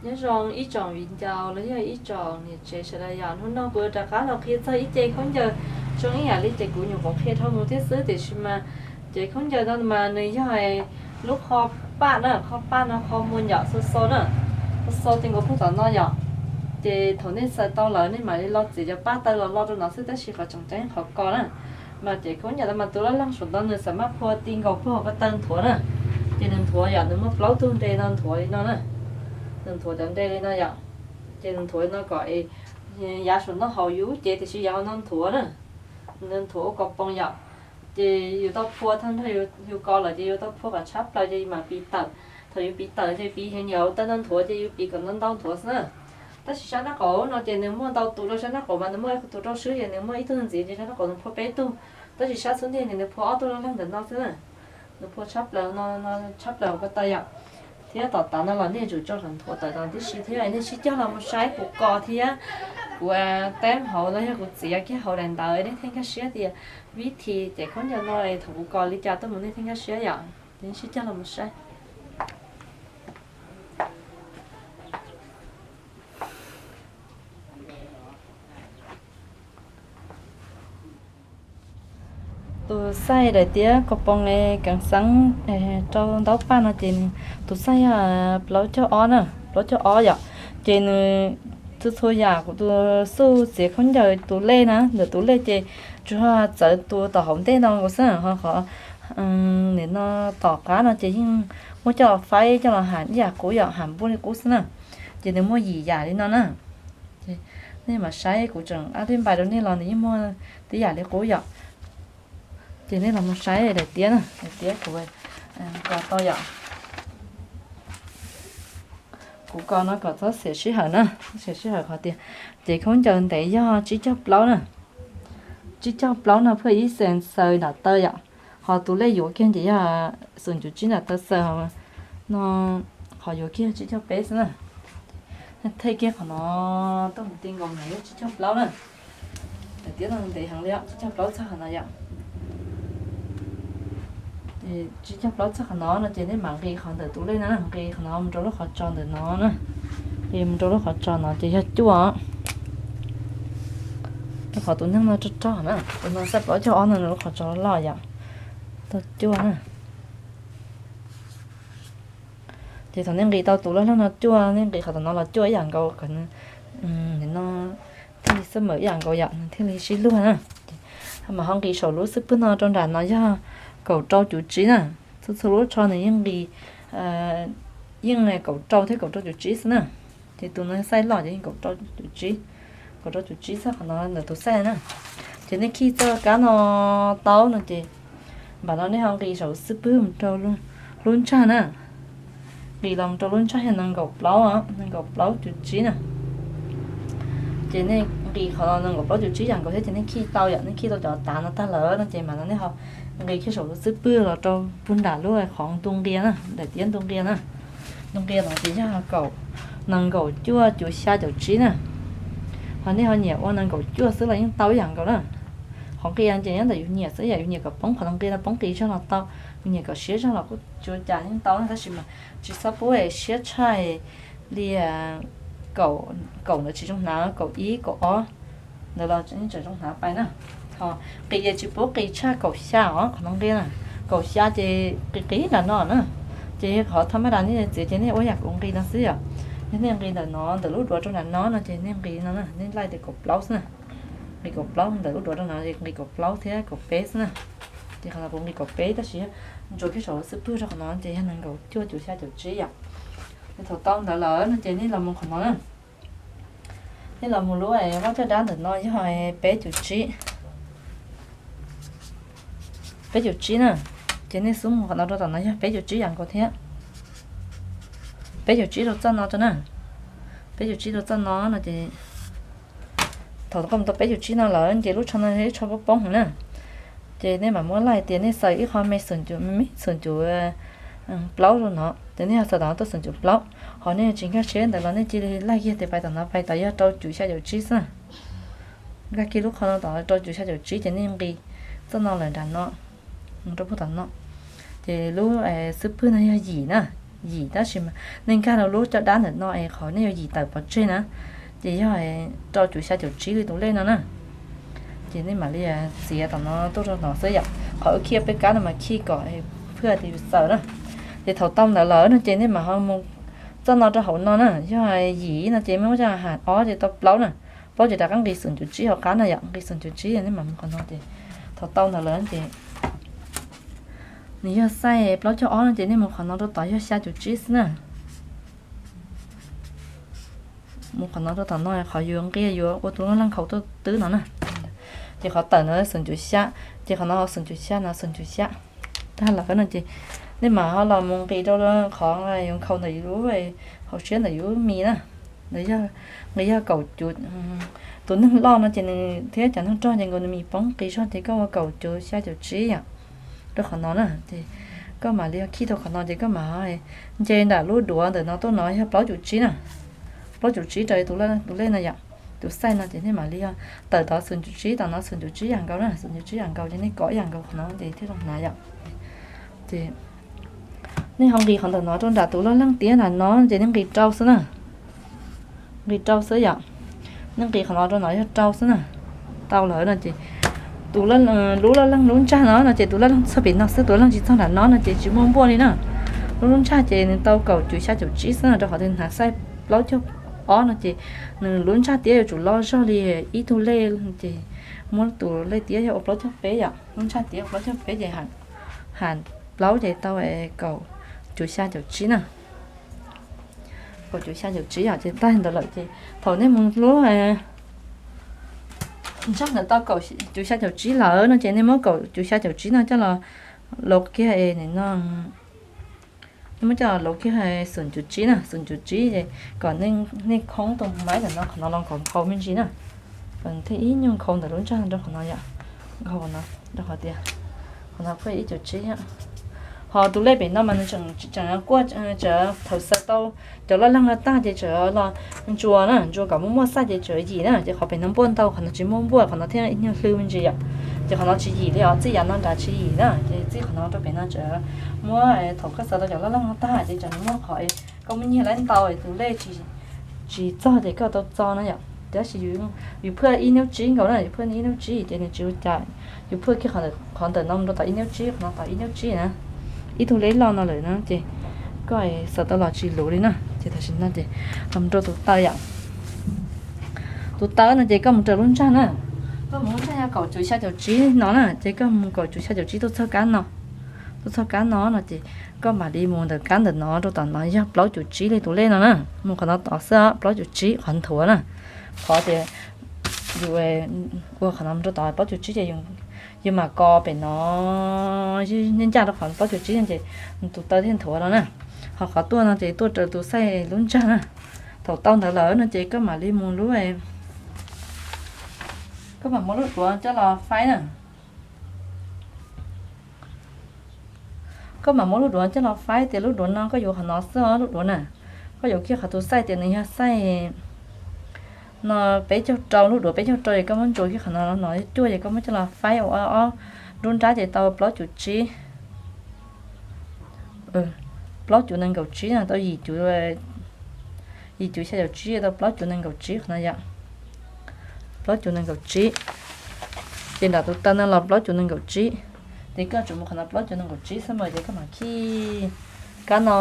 Nyob zoo ib tsoom viv ncaus los yog ib tsoom niam tsev sawv daws yom, hnub no kuv rov qab los qhia txog ib ce khaub ncaws zoo ib yam li ces kuv nyuam qhuav qhia dhau mus thiab xwb, tiam sis mas ces khaub ncaws no mas nws yog lub qho paj na, qho paj no qho muag yom, xo xo na, xo xo ces nkaus puag tom no yom. Ces thaum nej xaws tau lawm nej mam li lo txiav cov paj taw los lo rau no xwb, tab sis qhov tseem ceeb qhov ko na. Mas ces khaub ncaws no mas tus laj leeg saum no nws xam maj phua ti nkaus puag hauv ko taw nthuav na. Ces nws nthuav yom, nws muaj plaub tug nre no nthuav li no na. Nws nthuav cov nre li no yom. Ces nws nthuav li no kom yav saum no hauv yus cev tiam sis yav hauv no nthuav na. Nws nthuav ua ko poo yom. Ces yus tau phua tag nrho yus ko lawm ces yus tau phua kom tshab plaws ces yus mam piv tawm. Thaum yus piv tawm ces piv heev, yus taw ntau nthuav ces yus piv kom ntau ntau nthuav xwb na. Tab sis sab nraub qaum no ces nws muaj ntau tus rau, sab nraub qaum mas nws muaj tus rau swb ces nws muaj ib tug ntxiv ces sab nraub qaum nws phua peb tug. Tab sis sab xub ntiag ces nws phua ob tug laj leeg ntawm no xwb na. Nws phua tshab plaws no, tshab plaws hauv ko taw yom. Thiab tom tav no los nej yuav tsum tso kom nthuav tawm tau tib si thiab nej sib cog los mus saib kuv ko thiab kuv teeb hauv no yog kuv txiav kiag hauv daim ntawv nej thiaj nkag siab tias vib thi ces khaub ncaws no thaum kuv ko li cas tuaj mus nej thiaj nkag siab yom. Ces sib cog los mus saib. Tus xaij daim tiab ko poo keev xeeb rau ntaub paj no ces tus xaij yog plaub caug ob na, plaub caug ob yom. Ces nws txhua txhua yam kuv tus xuj txiav khaub ncaws tus lej na, ntawm tus lej ces tsuas txawv tus tom hauv ntej no nkaus xwb, ho qhov nim no tom qab no ces yeej muab coj los faib coj los ham ib yam qub yom, ham npuaj li qub xwb na. Ces nws muaj yim yam li no na. Nej mam saib, kuv tseem ab tib npais rau nej los nws yeej muaj tib yam li qub yom. Ces nej los mus saib daim tiab na, daim tiab kuv ko tau yom. Kuv ko no kom txhob xiam sij hawm na, txhob xiam sij hawm qhov tias ces khaub ncaws ntev yog tsib caug plaub na. Tsib caug plaub no phaj ib xees xaws nram taw yom. Ho tus lej yuav kiag ces yog xum cuv tsib nram taw xaws no, qhov yuav kiag tsib caug peb xwb na. Thej kiag qhov no tuaj mus ti nkaus no yog tsib caug plaub na. Daim tiab no ntev heev li, tsib caug plaub txog qhov no yom. Tsib caug plaub txog qhov no no ces nej mam nqis qhov ntawm tus lej no, nqis qhov no mus rau lub qhov tsos ntawm no na. Nqis mus rau lub qhov tsos no ces yog cuaj. Lub qhov tus neeg no rog rog na, tus no xaj plaub caug ob no lub qhov tsos loj yom. Tau cuaj na. Ces thaum nej nqis tau tus laj leeg no cuaj, nej nqis qhov tom no los cuaj ib yam nkaus kom nws no thiaj li xab mawm ib yam nkaus yom, nws thiaj li sib luag na. Mas ho nqis saum lub xub pwg no rau nram no yog kaum rau cuv tsib na. Txhua txhua lub tsho nws yeej nqis, yeej kaum rau thiab kaum rau cuv tsib xwb na. Ces tus no xaij loj ces yeej kaum rau cuv tsib, kaum rau cuv tsib txog qhov no ntawm tus xaij na. Ces nej khij txoj kab no tau no ces npam no nej ho nqis saum xub pwg mus rau lub ntsag na. Nqis los mus rau lub ntsag yog nees nkaum plaub, nees nkaum plaub cuv tsib na. Ces nej nqis qhov nees nkaum plaub cuv tsib yam nkaus thiab ces nej khij tau yom, nej khij tau cov tav no tag lawm no ces mas no nej ho nqis kiag saum lub xub pwg los rau puag nram lub qhov ntu nqia na, daim tiab ntu nqia na. Ntu nqia no ces yog kaum, nees nkaum cuaj cuv xya caum tsib na. Ho nej ho nyiam ua nees nkaum cuaj xwb los yeej tau ib yam nkaus na. Qhov nqia ces nyob ntawm yus nyiam xwb, yam yus nyiam kom poob qhov nqia no poob nqis zog los tau, yus nyiam kom siab zog los kuj tsis ua cas yeej tau na, tab sis mas tsis txhob pub siab tshaj li kaum, kaum ntawd tsis zoo hnav, kaum ib kaum ob ntawd los yeej tseem zoo hnav pais na. Ho nqis ces tsis pub nqis tshaj kaum xya os, qhov no nqia na, kaum xya ces nqis qis nram no na. Ces qhov thaj maj das nej txiav ces nej ua yam kuv nqis no xwb yom. Yog nej nqis ntawm no ntawm lub duav rau nram no no ces nej nqis no na, nej laij tias kaum plaub xwb na. Nqis kaum plaub ntawm lub duav rau no es nqis kaum plaub thiab kaum peb xwb na. Ces qhov no kuv nqis kaum peb tab sis ntsuas kiag saum lub xub pwg rau qhov no ces yog nees nkaum cuaj cuv xya caum tsib yom. Thaum tau ntawd lawm no ces nej los mus qhov no na. Nej los mus lub vaj caj dab ntawm no yog peb cuv tsib, peb cuv tsib na. Ces nej xub mus qhov no rau tom no yog peb cuv tsib yam nkaus thiab. Peb cuv tsib rau txoj no rau na. Peb cuv tsib rau txoj no no ces thaum koj mus tau peb cuv tsib no lawm ces lub tsho no yog ib tsho poob poob heev na. Ces nej mam muab laij tias nej xaws ib qho me xum cuv, me xum cuv plaub rau no, ces nej yog xaws tom no tuaj xum cuv plaub. Ho nej tsis nkag siab ntawd los nej cia li laij kiag tias pais tom no pais tom yog rau cuv xya caum tsib xwb na. Nkag kiag lub qho no tom rau cuv xya caum tsib ces nej nqis txoj no lawm nram no, rau puag tom no. Ces lub xub pwg no yog yim na. yim, tab sis mas nej nkag rau lub caj dab ntawm no es qhov nej yuav yim tawm pov tseg na, ces yog rau cuv xya caum tsib li tus lej no na. Ces nej mam li txiav tom no tuaj rau no xwb yom. Qhov wb khij peb kab no mas khij kom phwj tias yus txawm na. Ces thaum tau ntawd lawm no ces nej mam ho mus txoj no rau hauv no na, yog yim no ces muab coj ham ob ces tau plaub na. Plaub ces rov qab nqis xoom cuv tsib hauv qab no yom, nqis xoom cuv tsib nej mam mus qhov no ces thaum tau ntawd lawm ces nws yog xaij plaub caug ob no ces nej mus qhov no rau tod yog xya caum tsib xwb na. Mus qhov no rau tom no qhov yus nqia yuav ua tus laj leej khaus tuaj twb no na. Ces qhov tawm no xoom cuv xya, ces qhov no xoom cuv xya no xoom cuv xya. Tag lawm no ces nej mam ho los mus nqis rau qhov yuav nkhaus ntawm yus lub hauv siab ntawm yus lub mis na. Nws yog, nqis yog kaum cuv, tus neeg loj no ces nws thiab cov neeg rog ces nkaus nws mis poob nqis zog ces koj ua kaum cuv xya caum tsib yom. Rau qhov no na ces koj mam li khij tau qhov no ces koj mam nce nram lub duav ntawm no tuaj no yog plaub cuv tsib na. Plaub cuv tsib rau tus lej no yom. Tus xaij no ces nej mam li yog tawm tod xoom cuv tsib, tom no xoom cuv tsib yam nkaus na, xoom cuv tsib yam nkaus ces nej kov yam nkaus qhov no ces thiaj zoo hnav yom. Ces nej ho nqis qhov ntawm no rau nram tus laj leej tiab nram no ces nej nqis rau xwb na. Nqis rau xwb yom. Nej nqis qhov no rau no yog rau xwb na. Tau lawm no ces tus, lub laj leej lub ntsag no no ces tus laj leej txog pem no xwb, tus laj leej tsis txog nram no no ces tsis muaj npuaj li na. Lub lub ntsag ces nws tau kaum cuv xya caum tsib xwb no, rau qhov tias hnav xaij plaub caug ob no ces nws lub ntsag tiab yuav tsum loj zog li ib tug lej ces muab tus lej tiab yog ua plaub caug peb yom, lub ntsag tiab ua plaub caug peb ces ham plaub ces tau kaum cuv xya caum tsib na. Kaum cuv xya caum tsib yom, ces tag ntawd lawm ces thaum nej mus lub ntsag ntawd tau kaum cuv xya caum tsib lawm no ces nej muab kaum cuv xya caum tsib no coj los lauv kiag es nim no nej muab coj los lauv kiag xoom cuv tsib na, xoom cuv tsib ces kom nej khoob tus maib ntawm no qhov no los nkhaus nkhaus me ntsis na. Kom thiaj ib nyuag nkhaus ntawm lub ntsag rau qhov no yom, nkhaus no rau qhov tias qhov no kuj ib cuv tsib. Ho tus lej pem no mas nws tseem kuaj, tseem thaum xaws tau cov laj leej no tag ces tseem los ntsuas na, ntsuas kom muaj muaj xaij ces tseem yim na, ces qhov pem no npuaj ntau, qhov no tsis muaj npuaj, qhov no thiaj ib nyuag hlw me ntsis yom. Ces qhov no tsis yim li os, txij yav no nrad tsis yim na, ces txij qhov no rau pem no tseem muab, thaum koj xaws tau cov laj leej no tag ces tseem muab qhov koj muab nyiag lawm ntau tus lej tsis txog ces koj tau txo na yom. Tab sis yus phaj ib nub tsib nkaus na, yus phaj ib nub tsib ces nws tsis ua cas. Yus phaj kiag qhov ntawm no rau tom ib nub tsib, qhov no tom ib nub tsib na, ib tug lej loj no lawm na ces koj xaws tau los tsis luv li na. Ces tam sim no ces los rau tus taw yom. Tus taw no ces koj mus raws lub ntsag na, koj mus lub ntsag yog kaum cuv xya caum tsib no na, ces koj mus kaum cuv xya caum tsib tuaj txog kab no, tuaj txog kab no no ces koj mam li mus ntawm kab ntawm no rau tom no yog plaub cuv tsib li tus lej no na, mus qhov no tod xwb, plaub cuv tsib qhov nthuav na. Qhov tias yus ua qhov no rau tom plaub cuv tsib ces yus mam kos pem no ncaj ncaj rau qhov plaub cuv tsib no ces tus taw thiaj nthuav no na. Ho qhov tuaj no ces tuaj raws tus xaij lub ntsag na. Thaum tau ntawd lawm no ces koj mam li mus lub, koj mam muab lub duav coj los faib na. Koj mam muab lub duav coj los faib tias lub duav no koj yuav qhov no xwb os, lub duav na. Koj yuav kiag qhov tus xaij tias nws yog xaij no peb caug rau, lub duav peb caug rau ces koj muab ntsuas kiag qhov no, no cuaj ces koj muab coj los faib ua ob nruab nrab ces tau plaub cuv tsib, plaub cuv nees nkaum tsib no, tau yim cuv, yim cuv xya caum tsib tau plaub cuv nees nkaum tsib qhov no yom. Plaub cuv nees nkaum tsib. Ces nram tus taw no los plaub cuv nees nkaum tsib. Ces koj tsuas mus qhov no plaub cuv nees nkaum tsib xwb mas ces koj mam khij kab no,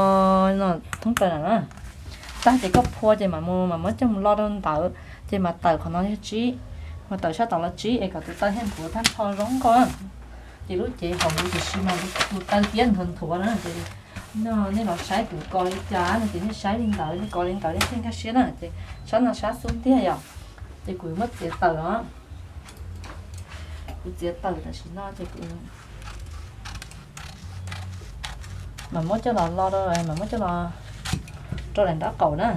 no thoob plaws na. Tag ces koj phua ces mam mus, mam muab coj mus lo rau ntawd ces mam tawm qhov no yog tsib, mam tawm sab tom los tsib es kom tus taw thiaj nthuav tag nrho zoo nkauj. Ces lub cev hauv ntawd tiam sis mas tus taw tiab nthuav nthuav na ces nej los saib kuv kos li cas no ces nej saib li ntawd, nej kos li ntawd nej thiaj nkag siab na. Ces sab no sab xub ntiag yom. Ces kuv muab txiav tawm os. Kuv txiav tawm tam sim no ces kuv mam muab coj los lo rau, mam muab coj los rau daim nraub qaum na.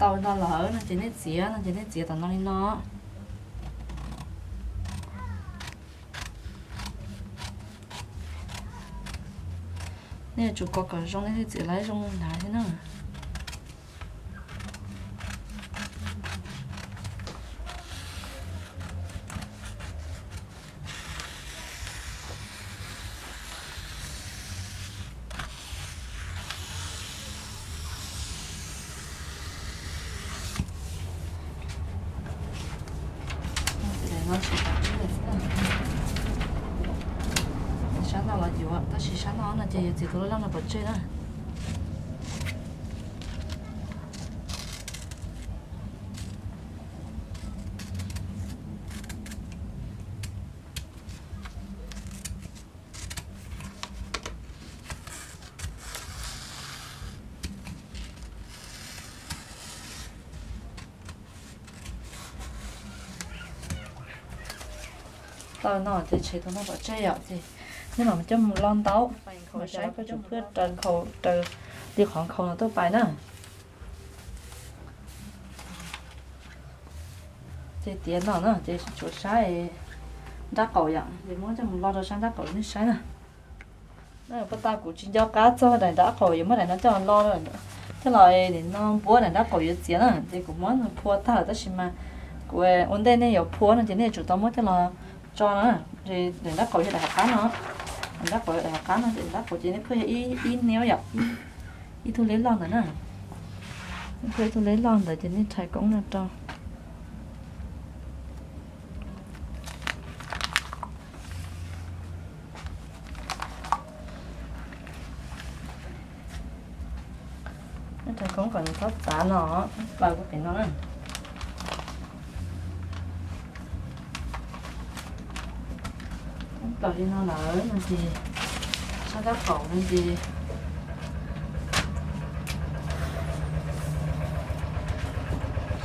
Tau no lawm no ces nej txiav no ces nej txiav tom no li no. Nej yuav tsum kov kom zoo nej thiaj txiav lawv zoo nrad thiab na. Sab no los yuav, tab sis sab no no ces yuav txiav tus loj loj no pov tseg na. Tau no ces tshem tus no pov tseg yom, ces nej mam coj mus lo ntaub, mam saib koj tsum phwj raws nkhaus, raws li qhov nkhaus no tuaj pais na. Ces tiav no na ces tshuav sab nrab qaum yom, ces muab coj mus lo rau sab nrab qaum nej saib na. Puag ta kuv tsis nco qab txog daim nrab qaum, yuav muab daim no coj los lo, coj los nim no npuab daim nrab qaum yuav txiav na, ces kuv muab phua tag lawm tab sis mas kuv ua ntej nej yuav phua no ces nej yuav tsum tau muab coj los tso no. Daim nrab qaum yog daim hauv qab no, daim nrab qaum yog daim hauv qab no, ces nrab qaum ces nej phwj yog ib niab yom, ib tug leb loj ntawd na. Phwj ib tug leb loj ntawd ces nej rhais koob no rau. Rhais koob kom nws txhob txav no, plaws pem no na. Plaws li no lawm no ces sab nrab qaum no ces,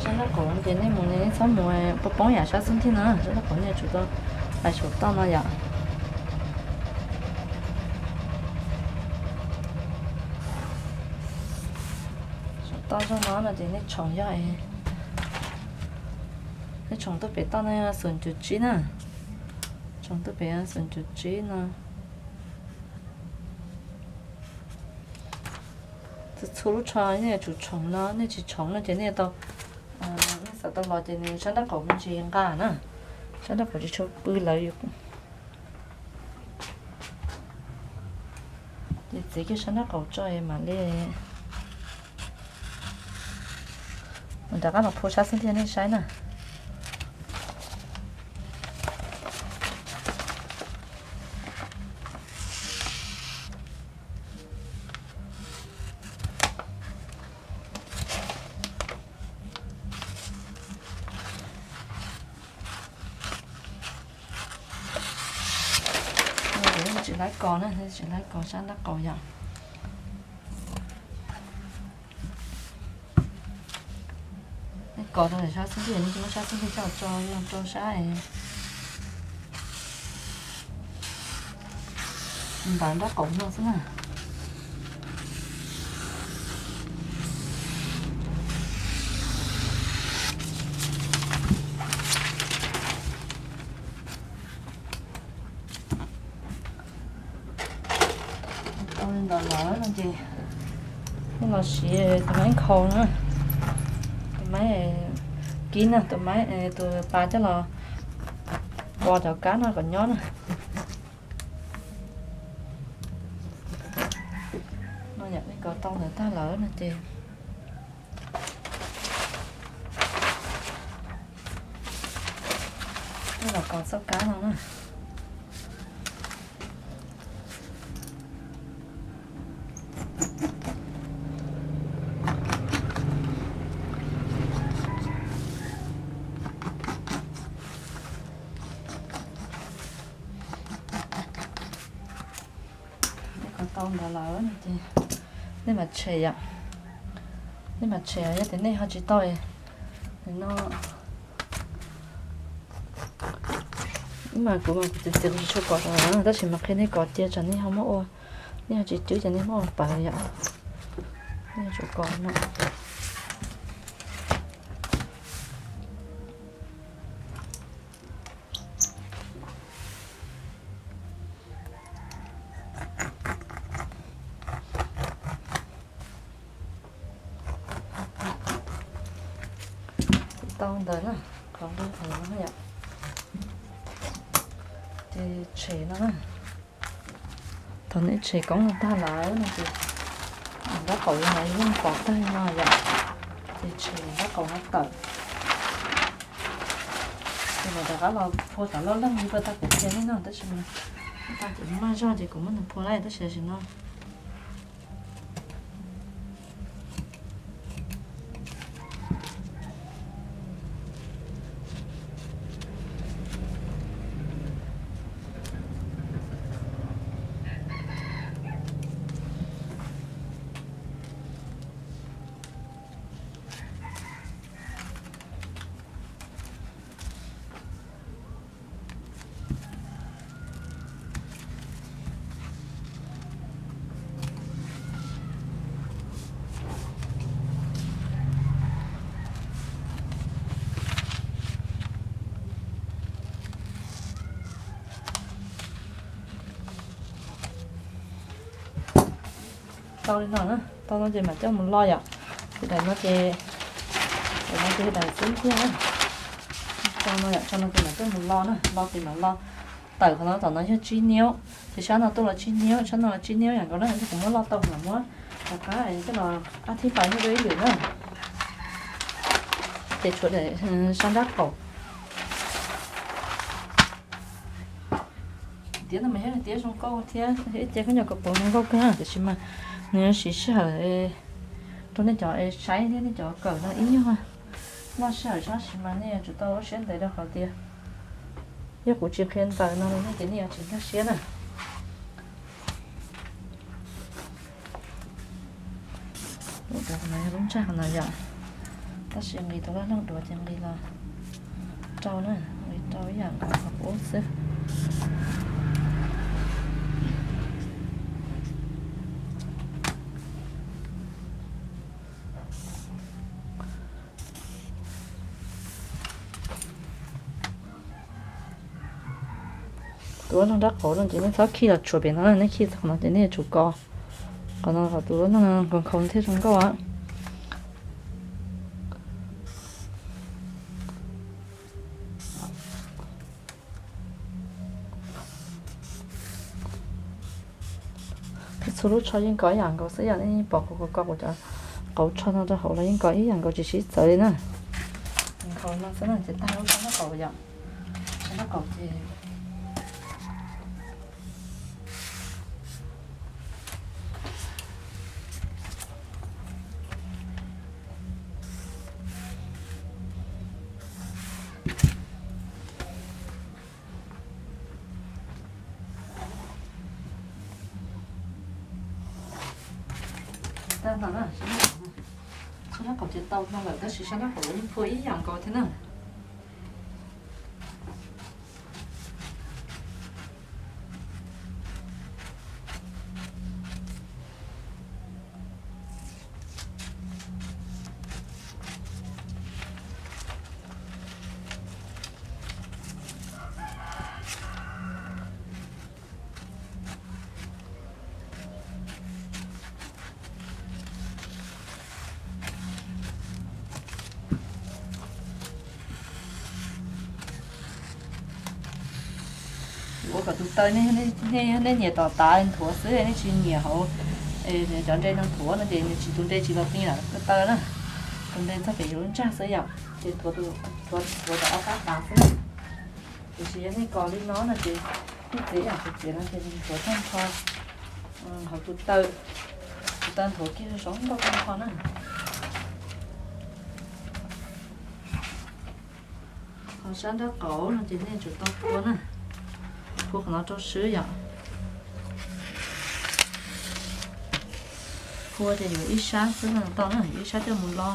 sab nrab qaum no ces nej mus nej txhob mus poob poob yam sab xub ntiag no, sab nrab qaum nej tsum tau hlais saum toj no yom. Saum toj zog no no ces nej tshoov yog, nej tshoov tuaj pem toj no xum cum tsib na, tshoov tuaj pem xum cum tsib no. Txhua txhua lub tsho nej yuav tsum tshoov no, nej tsis tshoov no ces nej tau, nej xav tau los ces nws sab nrab qaum me ntsis nqa na, sab nrab qaum tsis tshua pw lawm. Ces txiav kiag sab nrab qaum tso mam li rov qab los phua sab xub ntiag nej saib na. Tsis laib kos na, tsis laib kos sab nrab qaum yom. Kos rau sab xub ntiag, nej tsis muab sab xub ntiag coj tso, rau sab ntawm nrab qaum no xwb na. Tau li ntawd lawm no ces nej los siv tus maib nkhaus na, tus maib kib na, tus maib, tus pas coj los pos cov kab no kom nyob na. No yom, nej kos tau ntawd tag lawm no ces nej los kos txoj kab no na. Kos tau ntawd lawm no ces nej mam tshem yom. Nej mam tshem, yog tias nej ho tsis tau no, mas kuv mas kuv txiav txiav kuv tsis tshua kos rau, tab sis mas qhia nej kos cia tsam nej ho muab ua, nej ho tsis cwb ces nej muab ua pawv yom. Nej tsum kos no. Tau ntawd na, qhov nqi qhov no yom. Ces tshem no na. Thaum nws tshem koob no tag lawm no ces nrab qaum no yeej pom tag no yom. Ces tshem nrab qaum no tawm. Ces mam rov qab los phua cov loj leej li uas tag kuv qhia nej no, tab sis mas tag ces maj zog ces kuv muab nws phua lawm tab sis tam sim no Tau li no na, tau no ces mam coj mus lo yom. Ces daim no ces, daim no ces daim xwb tiag na. Tau no yom, tau no ces mam coj mus lo na, lo ces mam lo tawm qhov no, tom no yog tsib niub, ces sab no tuaj los tsib niub, sab no los tsib niub yam nkaus na, ces kuv muab lo tau mam muab rov qab coj los qab thib pais nyob rau ib lwm na. Ces tshuav daim sab nrab qaum. Tiab no mas yog tiab zoo nkauj thiab ib ce khaub ncaws kaus paus zoo nkauj kawg, tiam sis mas nws yuav siv sij hawm rau nej cov saib thiab nej cov kawm no ib nyuag loj sij hawm, tab sis mas nej yuav tsum tau ua siab ntev rau qhov tias yog kuv tsis qhia ntawm no nej ces nej yuav tsis nkag siab na. Lub ntsaj qhov no yog, tab sis nqis tus loj leej duav ces nqis los rau na, nqis rau ib yam nkaus qhov qub xwb. Tus loj leej nrab qaum no ces nej txhob khij los tshuav pem no, nej khij txog qhov no ces nej yuav tsum kos qhov no kom tus loj leej nkhaus nkhaus thiaj zoo nkauj. Txhua lub tsho yeej kos ib yam nkaus xwb yom, nej yeej pom kuv kos kuv cov qauv tsho no rau hauv los yeej kos ib yam nkaus tsis sib txawv li na. Nkhaus no xwb na ces tag lub sab nrab qaum yom. Sab nrab qaum ces Tag no na, sab nrab qaum ces tau no lawm tab sis sab nrab qaum yeej phua ib yam nkaus thiab na. Ua kom tus taw nej nyias tom tav nthuav xwb, nej tsis nyias hauv cov nre no nthuav no ces nws tsis, tus nre tsis los ti lawm tus taw na. Tus nre txog pem yus lub ntsag xwb yom, ces nthuav tom ob qab tav xwb na. Tiam sis yog nej kos li no no ces nej txiav ib yam kuv txiav no ces nws nthuav tag nrho hauv tus taw, tus taw nthuav kiag zoo nkauj tag nrho na. Qhov sab nrab qaum no ces nej tsum tau phua na, phua qhov no rau swb yom. Phua ces yuav ib sab xwb los tau na, yuav ib sab coj mus lo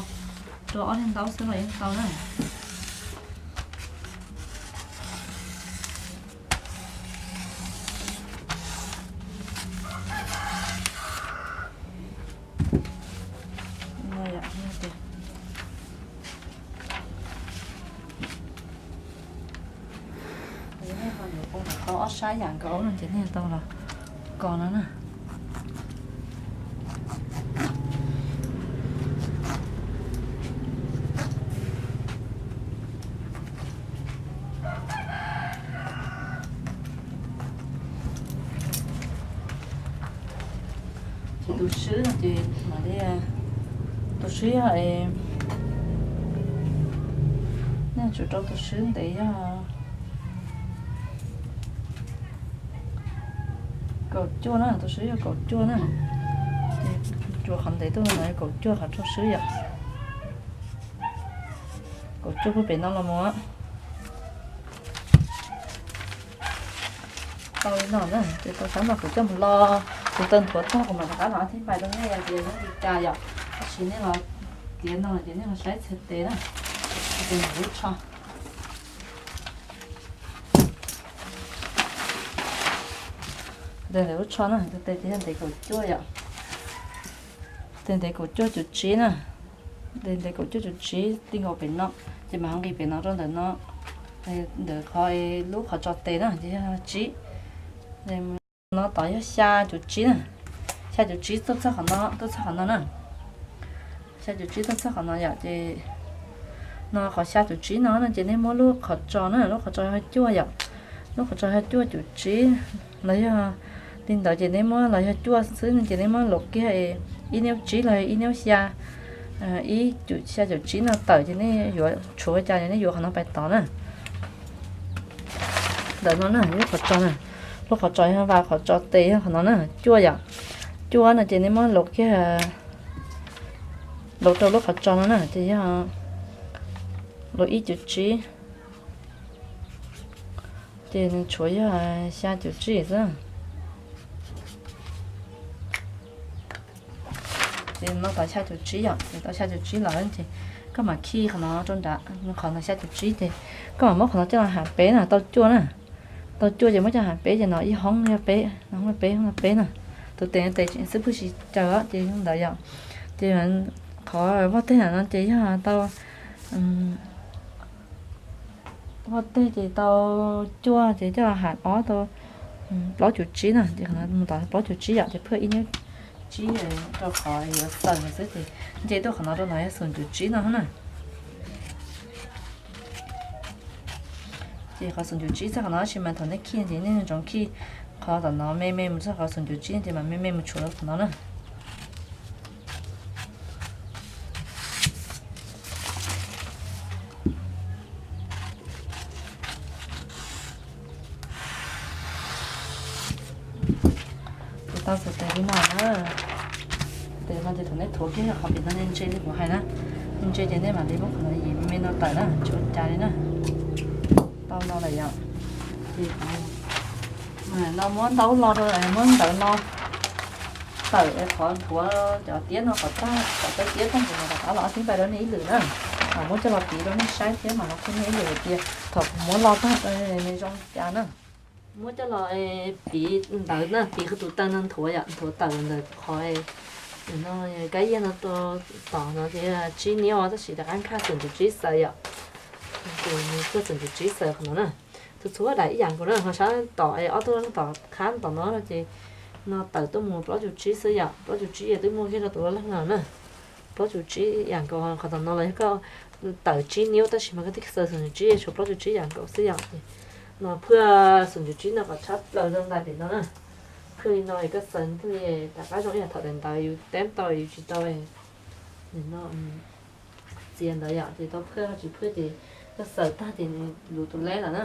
rau ob niag ntaub xwb los yeej tau na. Tau ob sab yam nkaus no ces nej tau los kos no na. Tus swb no ces mam li, tus swb yog, nej tsum rau tus swb ntev yog kaum cuaj na, tus swb yog kaum cuaj na. Ces tsuas qhov ntev tuaj no yog kaum cuaj qhov rau swb yom. Kaum cuaj puag pem no los mus. Tau li no na, ces tau sab no kuv coj mus lo, tus taw nthuav txog kuv mam rov qab los thib npais rau nej tias zoo li cas yom. Tab sis nej los tiav no ces nej los saib txhia tes na. Tes ntawm lub tsho, tes ntawm lub tsho na, tus tes ces yog ntev kaum cuaj yom. Tes ntev kaum cuaj cuv tsib na. Tes ntev kaum cuaj cuv tsib ti nkaus pem no, ces mam ho nqis pem no rau ntawm no, ntawm qhov lub qhov tso tes na ces yog tsib. No tod yog xya cuv tsib na, xya cuv tsib tuaj txog qhov no, tuaj txog qhov no na. Xya cuv tsib tuaj txog qhov no yom, ces no qhov xya cuv tsib no no ces nej muab lub qhov tso na, lub qhov tso yog cuaj yom. Lub qhov tso yog cuaj cuv tsib, los yog li ntawd ces nej muab los yog cuaj xwb no ces nej muab los kiag ib niub tsib los yog ib niub xya, ib cuv xya cuv tsib no tawm ces nej yuav tshuav ua cas ces nej yuav qhov no pais tod na. Ntawm no na, lub qhov tso na, lub qhov tso yog vas qhov tso tes yog qhov no na, cuaj yom. Cuaj no ces nej muab los kiag, los rau lub qhov tso no na ces yog los ib cuv tsib, ces nws tshuav yog xya cuv tsib xwb. Ces no tau xya cuv tsib yom, ces tau xya cuv tsib lawm ces koj mam khi qhov no rau nrad, qhov no xya cuv tsib ces koj mam muab qhov no coj los ham peb na, tau cuaj na. Tau cuaj ces muab coj ham peb ces no ib hoob yog peb, no hoob peb, hoob no peb na. Tus tes tes xwb pwj si caws ces yog ntawd yom. Ces qhov vaj teg no ces yog tau, vaj teg ces tau cuaj ces coj los ham ob tau plaub cuv tsib na, ces qhov no mus tau plaub cuv tsib yom, ces phaj ib niub tsib rau qhov yuav xaws no xwb ces nce tuaj qhov no rau no yog xoom cuv tsib no na. Ces qhov xoom cuv tsib txog qhov no tab sis mas thaum nej khi ces nej ntsoov khi qhov tom no me me mus txog qhov xoom cuv tsib ces mam me me mus tshuav qhov no na. Ces tau xaws tes li no na. Tes no ces thaum nej thuav kiag qhov pem no ntse li kuv hais na, ntse ces nej mam li muab qhov no yim me me no tawm na, tsis ua cas li na. Tau no lawm yom. Ces no muab ntaub lo rau, muab ntawv no tawm qhov nthuav cov tiab no kom tag, kom tawb tiab tag ces rov qab los ob tib npais rau nej ib lwm na. Mam muab coj los piv rau nej saib thiab mam los qhia nej ib lwm hais tias thaum kuv muab lo tag rau nws zoo li cas na. Muab coj los piv ntawv na, piv tus taw no nthuav yom, nthuav tawm ntawm qhov no kab yiag no tod no ces tsib niub tab sis rov qab nkag xoom cuv tsib xaws yom. Ces nkag xoom cuv tsib xaws qhov no na. Txhua txhua daim ib yam nkaus na, ho sab tom ob tug tom qab tom no no ces no tawm tuaj mus plaub cuv tsib xwb yom, plaub cuv tsib twb muaj kiag rau tus laj leeg no na. Plaub cuv tsib yam nkaus, qhov tom no los yog koj tawm tsib niub tab sis mas koj thiaj xaws xoom cuv tsib tshuav plaub cuv tsib yam nkaus xwb yom. Ces no phaj xoom cuv tsib no kom tshab plaws rau ntais pem no na. Phaj li no es koj xaws thiaj li rov qab zoo ib yam thaum daim ntawv yus teb tau yus tsis tau no txiav ntawd yom, ces tau phaj tsis phaj ces koj xaws tag ces nws lus tus leb lawm na.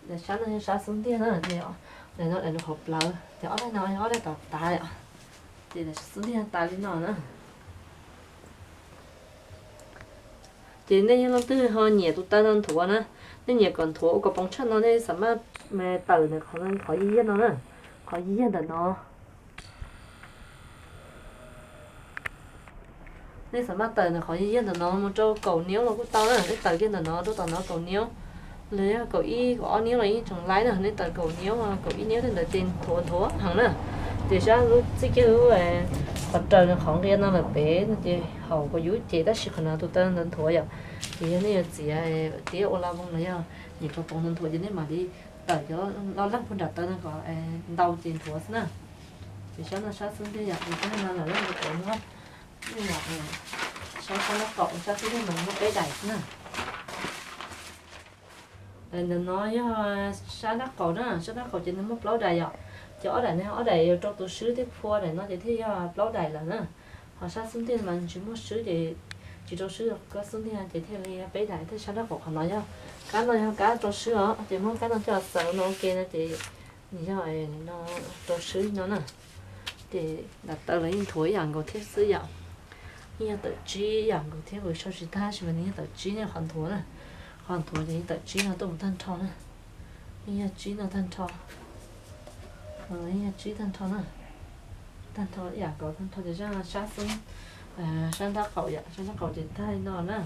Ces sab no yog sab xub ntiag na, ces daim no daim nws qhov plawv, ces ob daim no yog ob daim tom tav yom. Ces daim xub ntiag tas li no na. Ces nej yog leej twg ho nyiam tus taw no nthuav na, nej nyiam kom nthuav ua kom poob tshaj no nej xam maj tawm ntawm qhov yig yag no na, qhov yig yag ntawm no. Nej xam maj tawm ntawm qhov yig yag ntawm no mus rau kaum niub los kuj tau na, nej tawm kiag ntawm no rau tom no kaum niub, los yog kaum ib kaum ob niub los yeej tseem laib na, nej tawm kaum niub kaum ib niub tej ntawd ces nthuav nthuav heev na. Ces sab lub txij kiag lub qhov raws nws qhov nqia no lawm pem no ces haum kuv yub ces tab sis qhov no tus taw ntawd nthuav yom. Ces yog nej yuav txiav tiab ua la voos los yog nyiam kom poob nthuav ces nej mam li tawm cov loj leej puag nram taw no kom ntau ces nthuav xwb na. Ces sab no sab xub ntiag yom, ces sab no lawm lub ntawd muab, sab sab lab qaum sab xub ntiag no muab peb daim xwb na. Ntawm no yog sab dab qaum na, sab dab qaum ces nws muaj plaub daim yom. Cov ob daim no, ob daim yuav rau tus swb thiab phua, daim no ces thiaj yog plaub daim lawm na. Ho sab xub ntiag mas tsis muaj swb ces tsis rau swb, sab xub ntiag ces thiaj li peb daim. Thiab sab nraub qaum qhov no yog, kab no yog kab rau swb os, ces muab kab no coj los xaws no ua ke no ces nws yog no rau swb no na. Ces daim taw los yeej nthuav ib yam nkaus thiab xwb yom. Yeej yog tawm tsib ib yam nkaus thiab, kuv sau tsis tag tab sis mas nws yog tawm tsib no qhov nthuav na. Qhov nthuav ces yeej tawm tsib no tuaj mus tag nrho na. Yeej yog tsib no tag nrho. Yeej yog tsib tag nrho na. Tag nrho ib yam nkaus tag nrho ces sab xub, sab nraub qaum yom, sab nraub qaum ces tag li no na.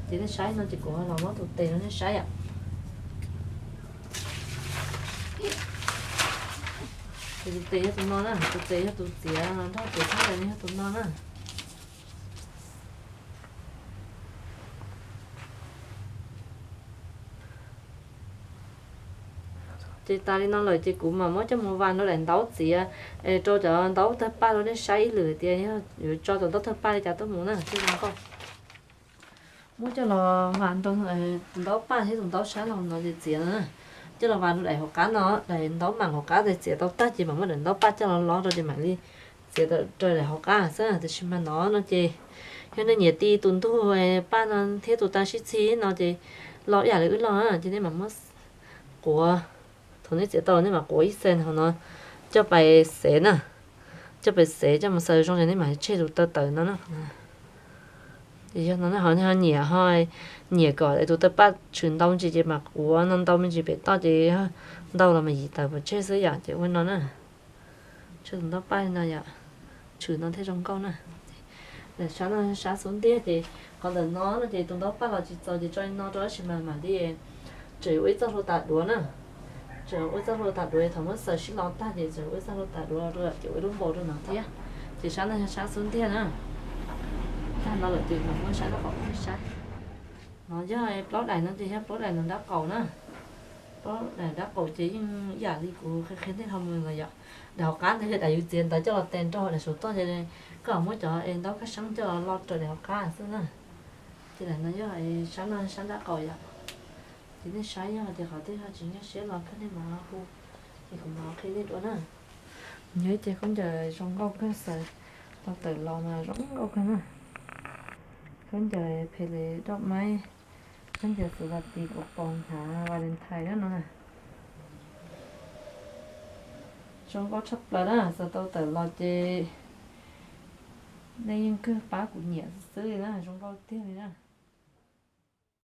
Ces nej saib no ces kuv los muab tus tes rau nej saib yom. Ces tus tes yog tus no na, tus tes yog tus txiav nrog txiav txhab tes no yog tus no na. Ces tas li no lawm ces kuv mam muab coj mus vas rau daim ntaub txiav, es rau cov ntaub tawg paj rau nej saib ib lwm tias yog yuav tso cov ntaub tawg paj li cas tuaj mus na thiaj zoo nkauj. Muab coj los vas rau tus ntaub paj thiab tus ntaub sab no no ces txiav no na. Coj los vas rau daim hauv qab no, daim ntaub mam hauv qab ces txiav tau tag ces mam muab daim ntaub paj coj los lov rau ces mam li txiav raws daim hauv qab xwb. Tiam sis mas no no ces yog nej nyiam ti tus ntug paj no thiab tus tag sib txig no ces lov ib yam li wb lov na, ces nej mam muab quav, thaum nej txiav tau nej mam quav ib xees hauv no coj pais xev na. Coj pais xev coj mus xaws zoo ces nej mam tseg tus taw tawm no na. Ces yog no nej ho nyiam ho nyiam kom tus taw paj tshwm ntau me ntsis ces mam quav no ntau me ntsis pem toj ces ntau los mas yim tawm pov tseg xwb yom, ces ua no na. Tseg tus ntaub paj li no yom, tshwm no thiaj zoo nkauj na. Sab no sab xub ntiag ces qhov ntawm no no ces tus ntaub paj los tsis txaus ces tso li no rau tab sis mas mam li tseem ua ib txoj hlua tas duav na. Tseem ua ib txoj hlua tas duav, thaum muab xaws sib los tag ces tseem ua ib txoj hlua tas duav rau ces ua ib lub npau rau no thiab. Ces sab no yog sab xub ntiag na. Tag no lawm ces mam muab sab nraub qaum rau nej saib. No yog plaub daim no ces yog plaub daim nraub qaum na. Plaub daim nraub qaum ces yeej ib yam li kuv qhia qhia nej dhau mus los yom. Daim hauv qab ntawd yog daim yus txiav ntawv coj los tes nrog daim saum toj ces koj muab cov es ntaub kab seeb coj los lo raws daim hauv qab xwb na. Ces daim no yog sab no sab nraub qaum yom. Ces nej saib yog tias qhov twg ho tsis nkag siab los koj nej mam hu, ces kuv mam qhia nej dua na. Nyob ces khaub ncaws zoo nkauj kawg, xaws tau tawm los mas zoo nkauj kawg na. Khaub ncaws phem li doj maib, khaub ncaws xwb las tis kuv pom hnav Valentine na no na. Zoo nkauj tshaj plaws na, xaws tau tawm los ces nej yeej kawg pab kuv nyiam xwb xwb li na, zoo nkauj tiag li na.